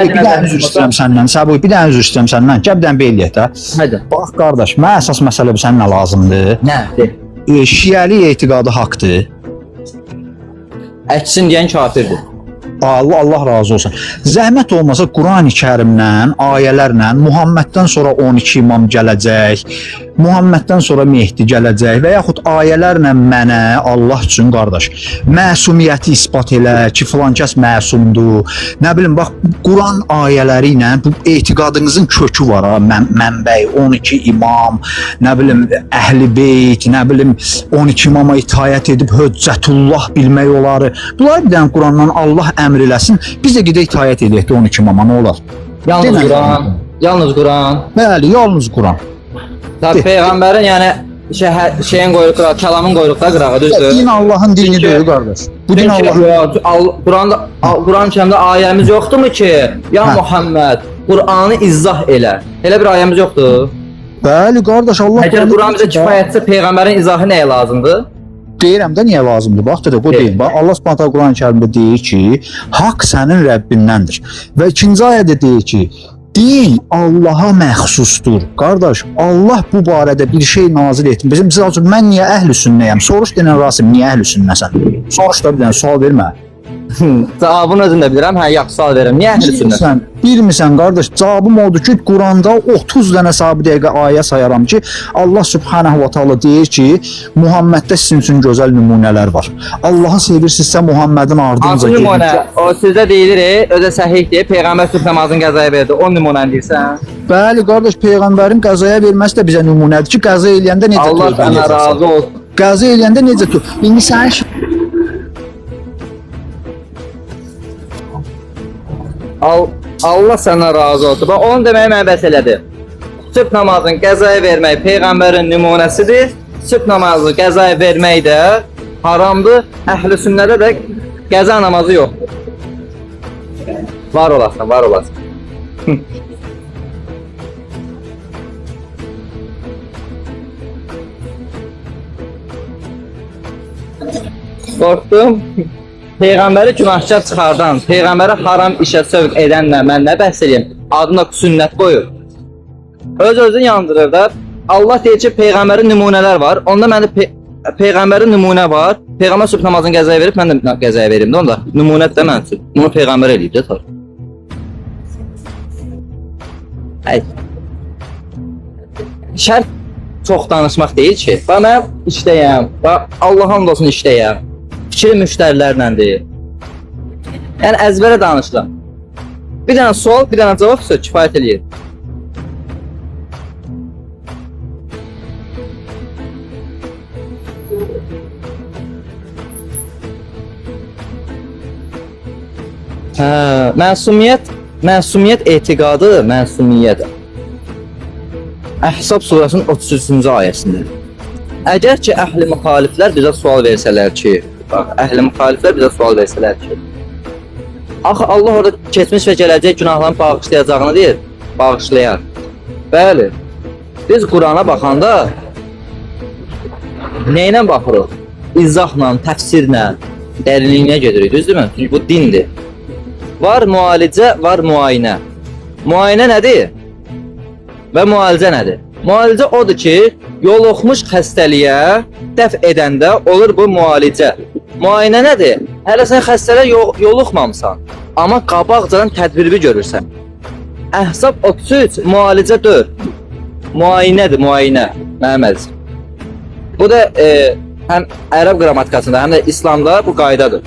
Bir dənə üzr istəyirəm səndən. Səbuhi, bir dənə üzr istəyirəm səndən. Gəl bir dənə belə eləyək də. Haydi. Bax qardaş, mənə əsas məsələ bu sənin nə lazımdır? Nə? De. Şiəlik etiqadı haqdır. Əksin deyən kafirdir. Allah Allah razı olsun. Zəhmət olmasa Qurani-Kərimdən, ayələrlə Muhamməddən sonra 12 imam gələcək, Muhamməddən sonra Mehdi gələcək və yaxud ayələrlə mənə Allah üçün qardaş məsumiyyəti isbat elə ki, filan kəs məsumdur. Nə bilim bax Quran ayələri ilə bu etiqadınızın kökü var ha, mənbəyi 12 imam, nə bilim Əhl-i Beyt, nə bilim 12 imama itaət edib höccətullah bilmək olar. Bunlar bir dənə Qurandan Allah əmr eləsin, biz də gedək itaət edək də 12 imama nə olar? Yalnız Denən. Quran. Yalnız Quran. Bəli, yalnız Quran. Tabi De. peyğəmbərin yəni şey, şeyin qoyruq qırağı, kəlamın qoyruq da qırağı, düzdür? Din Allahın dini Çünki- deyil qardaş. Bu din Çünki Allahın. yox, Quranda Quran-ı Kərimdə ayəmiz yoxdurmu ki, ya Hə. Muhammed, Qur'anı izah elə. Elə bir ayəmiz yoxdur. Bəli qardaş, Allah Əgər Quran bizə kifayətsə peyğəmbərin izahı nəyə lazımdır? Deyirəm də niyə lazımdır? Bax dedə, qoy Evet. deyim. Bax Allah Subhanahu taala Quran-ı Kərimdə deyir ki, haqq sənin Rəbbindəndir. Və ikinci ayədə deyir ki, din Allaha məxsusdur. Qardaş, Allah bu barədə bir şey nazil etmir. Bizim misal üçün mən niyə əhl-i sünnəyəm? Soruş denən Rasim, niyə əhl-i sünnəsən? Soruş da bir dənə sual vermə. Cavabını özüm də bilirəm. Hə, yaxşı sual verirəm. Niyə əhl-i sünnət? Bilmirsən, bilmirsən qardaş, cavabım odur ki, Quranda 30 dənə sahibi dəqiqə ayə sayaram ki, Allah Subhanahu va Taala deyir ki, Muhamməddə sizin üçün gözəl nümunələr var. Allahı sevirsinizsə Muhammədin ardınca Hansı gedin. nümunə? O sizdə deyilir, özə səhihdir. Peyğəmbər sübh namazını qəzaya verdi. O nümunəni deyirsən? Bəli, qardaş, peyğəmbərin qəzaya verməsi də bizə nümunədir ki, qəza eləyəndə necə Allah tövbə sənə eləyəcəksən. razı olsun. Qəza eləyəndə necə tövbə? İndi sənin Allah sənə razı olsun. Bax, onun deməyi mənə bəs elədi. Sübh namazını qəzaya vermək peyğəmbərin nümunəsidir. Sübh namazını qəzaya vermək də haramdır. Əhl-i sünnədə də qəza namazı yoxdur. Var olasın, var olasın. Qorxdum. Peyğəmbəri günahkar çıxardan, peyğəmbəri haram işə sövq edənlə mən nə bəhs eləyim? Adına sünnət qoyur. Öz özünü yandırır da. Allah deyir ki, peyğəmbərin nümunələr var. Onda məndə peyğəmbərin nümunə var. Peyğəmbər sübh namazını qəzaya verib, mən də qəzaya verim də onda. Nümunədir də mənim üçün. Bunu peyğəmbər eləyib də tabii. Ay. Şərt çox danışmaq deyil ki. Bax mən işdəyəm. Bax Allaha and olsun işdəyəm. Fikrim müştərilərləndir. Yəni əzbərə danışıram. Bir dənə sual, bir dənə cavab söz kifayət eləyir. Hə, məsumiyyət, məsumiyyət etiqadı, məsumiyyət. Əhzab surəsinin 33-cü ayəsində. Əgər ki əhli müxaliflər bizə sual versələr ki, bax, əhli müxaliflər bizə sual versələr ki, axı Allah orada keçmiş və gələcək günahların bağışlayacağını deyir, bağışlayar. Bəli. Biz Qurana baxanda nə ilə baxırıq? İzahla, təfsirlə, dərinliyinə gedirik, düzdürmü? Çünki bu dindir. Var müalicə, var müayinə. Müayinə nədir? Və müalicə nədir? Müalicə odur ki, yoluxmuş xəstəliyə dəf edəndə olur bu müalicə. Müayinə nədir? Hələ sən xəstəliyə yoluxmamısan, amma qabaqcadan tədbirini görürsən. Əhzab 33 müalicə deyil. Müayinədir, müayinə. Mənim əzizim. Bu da həm ərəb qrammatikasında, həm də İslamda bu qaydadır.